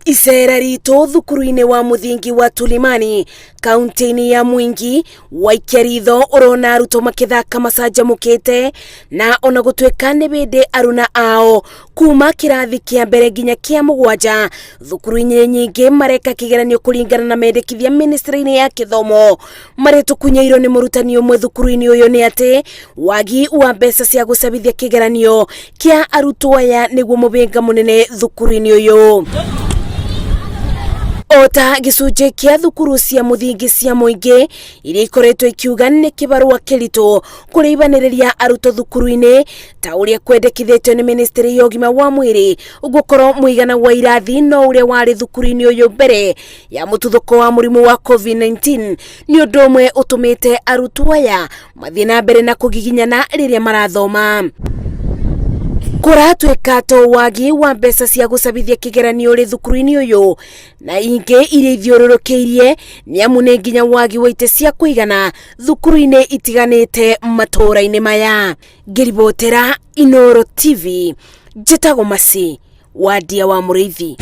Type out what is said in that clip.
Icera ritũ thukuru-inĩ wa mũthingi wa Tulimani kaunti-inĩ ya Mwingi waikia ritho ũrona arutwo makĩthaka macanjamũkĩte, na ona gũtuĩka nĩ bĩndĩ aruna ao kuma kĩrathi kĩa mbere nginya kĩa mũgwanja thukuru-inĩ nyingĩ mareka kĩgeranio kũringana na mendekithia ministry-inĩ ya gĩthomo. Marĩa tũkunyeirwo nĩ mũrutani ũmwe thukuru-inĩ ũyũ nĩ atĩ wagi wa mbeca cia gũcabithia kĩgeranio kĩa arutwo aya nĩguo mũbĩnga mũnene thukuru-inĩ ũyũ. O ta gĩcunjĩ kĩa thukuru cia mũthingi cia mũingĩ iria ikoretwo ikiuga nĩ kĩbarũa kĩritũ kũrĩibanĩrĩria arutwo thukuru-inĩ ta ũrĩa kwendekithĩtio nĩ ministry ya ũgima wa mwĩrĩ, gũkorwo mũigana wa irathi no ũrĩa warĩ thukuru-inĩ ũyũ mbere ya mũtuthũko wa mũrimũ wa COVID-19 nĩ ũndũ ũmwe ũtũmĩte arutwo aya mathiĩ na mbere na kũgiginyana rĩrĩa marathoma. Kũratuĩka to wagi wa mbeca cia gũcabithia kĩgeranio ũrĩ thukuru-inĩ ũyũ na ingĩ iria ithiũrũrũkĩirie, nĩ amu nĩ nginya wagi wa itĩ cia kũigana thukuru-inĩ itiganĩte matũũra-inĩ maya. Ngĩribotera Inooro TV, njĩtagwo Mercy Wandia wa Mũrĩithi.